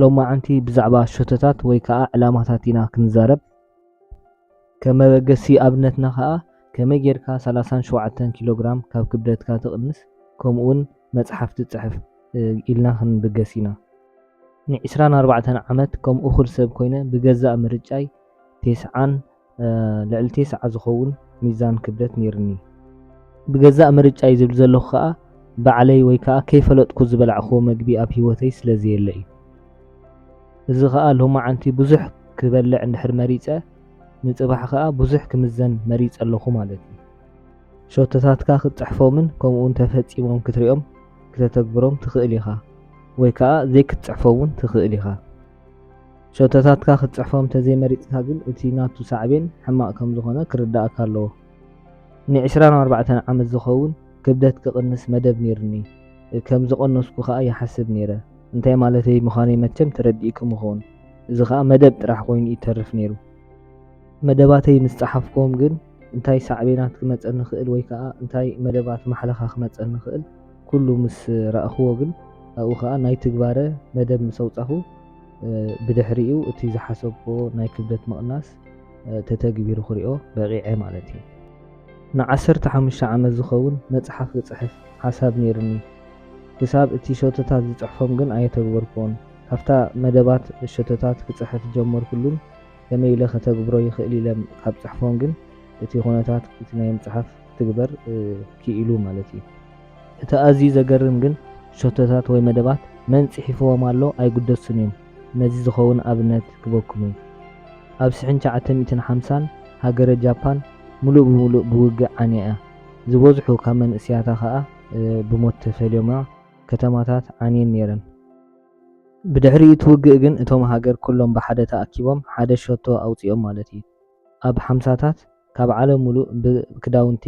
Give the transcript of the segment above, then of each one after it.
ሎማዓንቲ ብዛዕባ ሸቶታት ወይ ከዓ ዕላማታት ኢና ክንዛረብ። ከም መበገሲ ኣብነትና ከዓ ከመይ ጌርካ ሰላሳን ሸውዓተን ኪሎ ግራም ካብ ክብደትካ ትቕንስ፣ ከምኡውን መጽሓፍ ትጽሕፍ ኢልና ክንብገስ ኢና። ንዒስራን ኣርባዕተን ዓመት ከም እኹል ሰብ ኮይነ ብገዛእ ምርጫይ ቴስዓን ልዕሊ ቴስዓ ዝኸውን ሚዛን ክብደት ነይርኒ። ብገዛእ ምርጫይ ዝብል ዘለኹ ከዓ ባዕለይ ወይ ከዓ ከይፈለጥኩ ዝበላዕክዎ መግቢ ኣብ ህይወተይ ስለ ዘየለ እዩ። እዚ ከዓ ሎማዓንቲ ብዙሕ ክበልዕ እንድሕር መሪፀ፣ ንፅባሕ ከዓ ብዙሕ ክምዘን መሪፀ ኣለኹ ማለት እዩ። ሸቶታትካ ክትፅሕፎምን ከምኡውን ተፈፂሞም ክትሪኦም፣ ክተተግብሮም ትኽእል ኢኻ፣ ወይ ከዓ ዘይክትፅሕፎ እውን ትኽእል ኢኻ። ሸቶታትካ ክትፅሕፎም ተዘይመሪፅካ ግን እቲ ናቱ ሳዕቤን ሕማቕ ከም ዝኾነ ክርዳእካ ኣለዎ። ንዒስራን ኣርባዕተን ዓመት ዝኸውን ክብደት ክቕንስ መደብ ነይርኒ። ከም ዝቐነስኩ ከዓ ይሓስብ ነይረ። እንታይ ማለተይ ምዃነይ መቸም ተረዲእኩም ይኸውን። እዚ ከዓ መደብ ጥራሕ ኮይኑ ይተርፍ ነይሩ። መደባተይ ምስ ጸሓፍክዎም ግን እንታይ ሳዕቤናት ክመጸኒ ይኽእል ወይ ከዓ እንታይ መደባት ማሕለኻ ክመጸኒ ይኽእል ኩሉ ምስ ረኣኽዎ ግን ኣብኡ ከዓ ናይ ትግባረ መደብ ምስ ኣውጻኹ ብድሕሪኡ እቲ ዝሓሰብክዎ ናይ ክብደት ምቕናስ ተተግቢሩ ክሪኦ በቒዐ ማለት እዩ። ንዓሰርተ ሓሙሽተ ዓመት ዝኸውን መጽሓፍ ክጽሕፍ ሓሳብ ነይርኒ። ክሳብ እቲ ሸቶታት ዝጽሕፎም ግን ኣየተግበርክዎን። ካብታ መደባት ሸቶታት ክጽሕፍ ዝጀመርኩሉን ከመይ ኢለ ከተግብሮ ይኽእል ኢለ ካብ ጽሕፎም ግን እቲ ኩነታት እቲ ናይ ምጽሓፍ ትግበር ክኢሉ ማለት እዩ። እቲ ኣዝዩ ዘገርም ግን ሸቶታት ወይ መደባት መን ጽሒፍዎም ኣሎ ኣይግደሱን እዮም። ነዚ ዝኸውን ኣብነት ክበኩም እዩ። ኣብ ሽሕን ትሽዓተ ሚእትን ሓምሳን ሃገረ ጃፓን ምሉእ ብምሉእ ብውግእ ዓንያ እያ። ዝበዝሑ ካብ መንእስያታ ከኣ ብሞት ተፈልዮማ። ከተማታት ዓንየን ነይረን። ብድሕሪ እቲ ውግእ ግን እቶም ሃገር ኩሎም ብሓደ ተኣኪቦም ሓደ ሸቶ ኣውጺኦም ማለት እዩ። ኣብ ሓምሳታት ካብ ዓለም ሙሉእ ብክዳውንቲ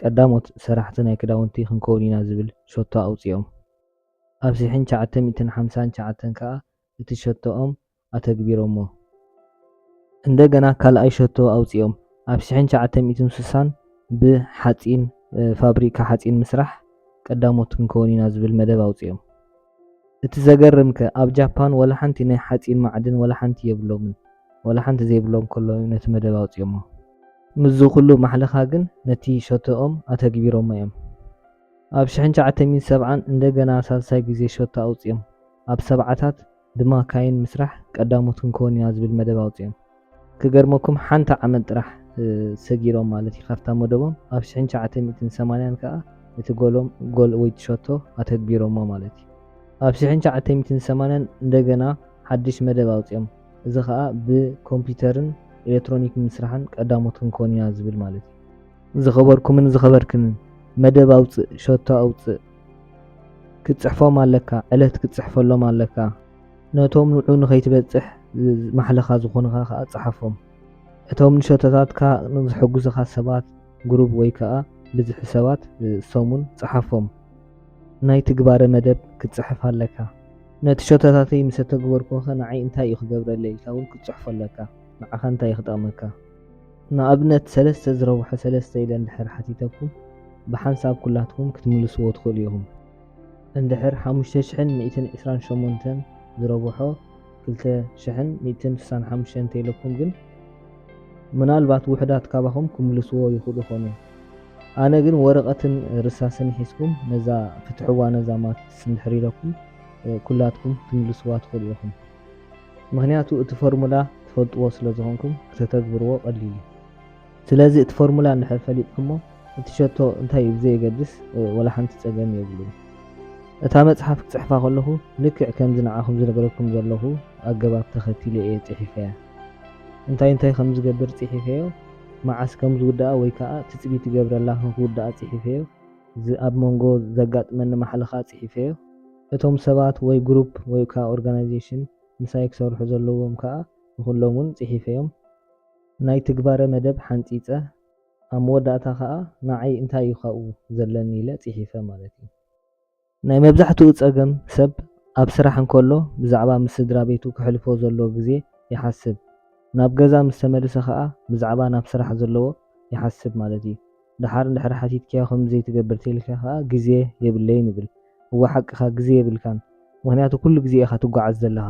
ቀዳሞት ሰራሕቲ ናይ ክዳውንቲ ክንከውን ኢና ዝብል ሸቶ ኣውጺኦም። ኣብ ሽሕን ትሽዓተ ሚእትን ሓምሳን ትሽዓተን ከኣ እቲ ሸቶኦም ኣተግቢሮሞ። እንደገና ካልኣይ ሸቶ ኣውጺኦም። ኣብ ሽሕን ትሽዓተ ሚእትን ስሳን ብሓጺን ፋብሪካ ሓጺን ምስራሕ ቀዳሞት ክንከውን ኢና ዝብል መደብ ኣውጺኦም። እቲ ዘገርምከ ኣብ ጃፓን ወላ ሓንቲ ናይ ሓጺን ማዕድን ወላ ሓንቲ የብሎምን። ወላ ሓንቲ ዘይብሎም ከለዉ ነቲ መደብ ኣውጺኦሞ። ምስዚ ኩሉ ማሕለኻ ግን ነቲ ሸቶኦም ኣተግቢሮሞ እዮም። ኣብ ሽሕን ትሽዓተ ሚእትን ሰብዓን እንደገና ሳልሳይ ግዜ ሸቶ ኣውጺኦም። ኣብ ሰብዓታት ብማካይን ምስራሕ ቀዳሞት ክንከውን ኢና ዝብል መደብ ኣውጺኦም። ክገርመኩም ሓንቲ ዓመት ጥራሕ ሰጊሮም ማለት እዩ ካብታ መደቦም። ኣብ ሽሕን ትሽዓተ ሚእትን ሰማንያን ከኣ እቲ ጎሎም ጎል ወይ ሸቶ ኣተግቢሮሞ ማለት እዩ። ኣብ ሽሕን ትሽዓተ ሚእትን ሰማንያን እንደገና ሓድሽ መደብ ኣውጺኦም። እዚ ከኣ ብኮምፒውተርን ኤሌክትሮኒክ ምስራሕን ቀዳሞት ክንከውን ኢና ዝብል ማለት እዩ። ዝኸበርኩምን ዝኸበርክንን፣ መደብ ኣውጽእ፣ ሸቶ ኣውጽእ። ክትጽሕፎም ኣለካ፣ ዕለት ክትጽሕፈሎም ኣለካ። ነቶም ንዑ ንኸይትበጽሕ ማሕለኻ ዝኾኑኻ ከኣ ጽሓፎም። እቶም ንሸቶታትካ ንዝሕግዙኻ ሰባት፣ ግሩብ ወይ ከኣ ብዝሒ ሰባት፣ እሶም እውን ጽሓፎም። ናይ ትግባረ መደብ ክትጽሕፍ ኣለካ። ነቲ ሸቶታተይ ምስ ኣተግበርኩኸ ንዓይ እንታይ እዩ ክገብረለይ ኢልካ እውን ክትጽሕፎ ኣለካ። ንዓኻ እንታይ እዩ ክጠቕመካ? ንኣብነት ሰለስተ ዝረብሖ ሰለስተ ኢለ እንድሕር ሓቲተኩም ብሓንሳብ ኩላትኩም ክትምልስዎ ትኽእሉ ኢኹም። እንድሕር ሓሙሽተ ሽሕን ሚእትን ዕስራን ሸሞንተን ዝረብሖ ክልተ ሽሕን ሚእትን ስሳን ሓሙሽተን እንተኢለኩም ግን ምናልባት ውሑዳት ካባኹም ክምልስዎ ይኽእሉ ይኾኑ እዮም። ኣነ ግን ወረቐትን ርሳስን ሒዝኩም ነዛ ፍትሕዋ ነዛ ማትስ እንድሕር ኢለኩም ኩላትኩም ክትምልስዋ ትኽእሉ ኢኹም። ምኽንያቱ እቲ ፎርሙላ ትፈልጥዎ ስለ ዝኾንኩም ክተተግብርዎ ቀሊል እዩ። ስለዚ እቲ ፎርሙላ እንድሕር ፈሊጥኩሞ እቲ ሸቶ እንታይ እዩ ብዘየገድስ ወላ ሓንቲ ጸገም የብሉን። እታ መጽሓፍ ክጽሕፋ ከለኹ ልክዕ ከምዚ ንዓኹም ዝነግረኩም ዘለኹ ኣገባብ ተኸቲለ እየ ጽሒፈያ። እንታይ እንታይ ከም ዝገብር ጽሒፈዮ፣ መዓስ ከም ዝውድኣ ወይ ከኣ ትጽቢት ይገብረላ ንክውድኣ ጽሒፈዮ፣ ኣብ መንጎ ዘጋጥመኒ ማሕለኻ ጽሒፈዮ፣ እቶም ሰባት ወይ ግሩፕ ወይ ከኣ ኦርጋናይዜሽን ምሳይ ክሰርሑ ዘለዎም ከኣ ንኹሎም እውን ጽሒፈዮም። ናይ ትግባረ መደብ ሓንጺጸ፣ ኣብ መወዳእታ ከኣ ንዓይ እንታይ እዩ ካብኡ ዘለኒ ኢለ ጽሒፈ ማለት እዩ። ናይ መብዛሕትኡ ጸገም ሰብ ኣብ ስራሕ እንከሎ ብዛዕባ ምስ ስድራ ቤቱ ከሕልፎ ዘለዎ ግዜ ይሓስብ። ናብ ገዛ ምስ ተመልሰ ከኣ ብዛዕባ ናብ ስራሕ ዘለዎ ይሓስብ ማለት እዩ። ደሓር እንድሕር ሓቲትካዮ ከምዚ ዘይትገብር ተኢልካ ከኣ ግዜ የብለይን ይብል። እወ ሓቅኻ ግዜ የብልካን። ምኽንያቱ ኩሉ ግዜ ኢኻ ትጓዓዝ ዘለኻ።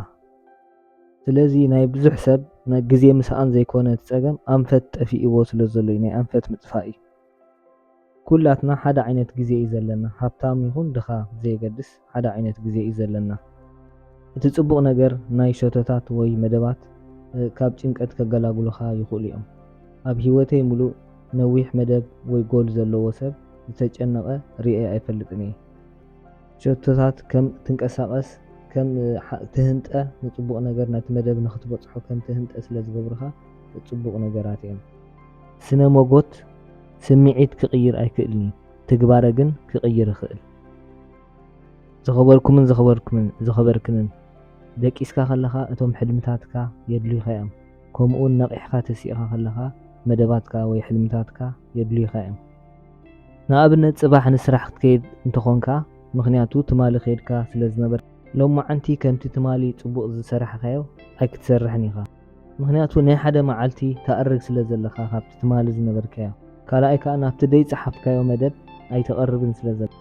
ስለዚ ናይ ብዙሕ ሰብ ናይ ግዜ ምስኣን ዘይኮነ እቲ ጸገም ኣንፈት ጠፊእዎ ስለ ዘሎ እዩ፣ ናይ ኣንፈት ምጥፋእ እዩ። ኩላትና ሓደ ዓይነት ግዜ እዩ ዘለና፣ ሃብታም ይኹን ድኻ ብዘየገድስ ሓደ ዓይነት ግዜ እዩ ዘለና። እቲ ጽቡቕ ነገር ናይ ሸቶታት ወይ መደባት፣ እ፣ ካብ ጭንቀት ከገላግሉኻ ይኽእሉ እዮም። ኣብ ህይወተይ ምሉእ ነዊሕ መደብ ወይ ጎል ዘለዎ ሰብ ዝተጨነቐ ርእየ ኣይፈልጥን እየ። ሸቶታት ከም ትንቀሳቐስ፣ ከም፣ እ፣ ሓ-፣ ትህንጠ፣ ንጽቡቕ ነገር ነቲ መደብ ንኽትበጽሖ ከም ትህንጠ ስለ ዝገብሩኻ ጽቡቕ ነገራት እዮም። ስነ መጎት ስምዒት ክቕይር ኣይክእልን እዩ፣ ትግባረ ግን ክቕይር ይኽእል። ዝኸበርኩምን ዝኸበርኩምን፣ ዝኸበርክንን፣ ደቂስካ ከለኻ እቶም ሕልምታትካ የድልዩኻ እዮም። ከምኡውን ነቒሕካ ተሲእኻ ከለኻ መደባትካ ወይ ሕልምታትካ የድልዩኻ እዮም። ንኣብነት ጽባሕ ንስራሕ ክትከይድ እንተኾንካ፣ ምኽንያቱ ትማሊ ከይድካ ስለ ዝነበር፣ ሎማዓንቲ ከምቲ ትማሊ ጽቡቕ ዝሰራሕካዮ ኣይክትሰርሕን ኢኻ። ምኽንያቱ ናይ ሓደ መዓልቲ ተኣርግ ስለ ዘለኻ ካብቲ ትማሊ ዝነበርካዮ። ካልኣይ ከኣ ናብቲ ደይጸሓፍካዮ መደብ ኣይተቐርብን ስለ ዘለ።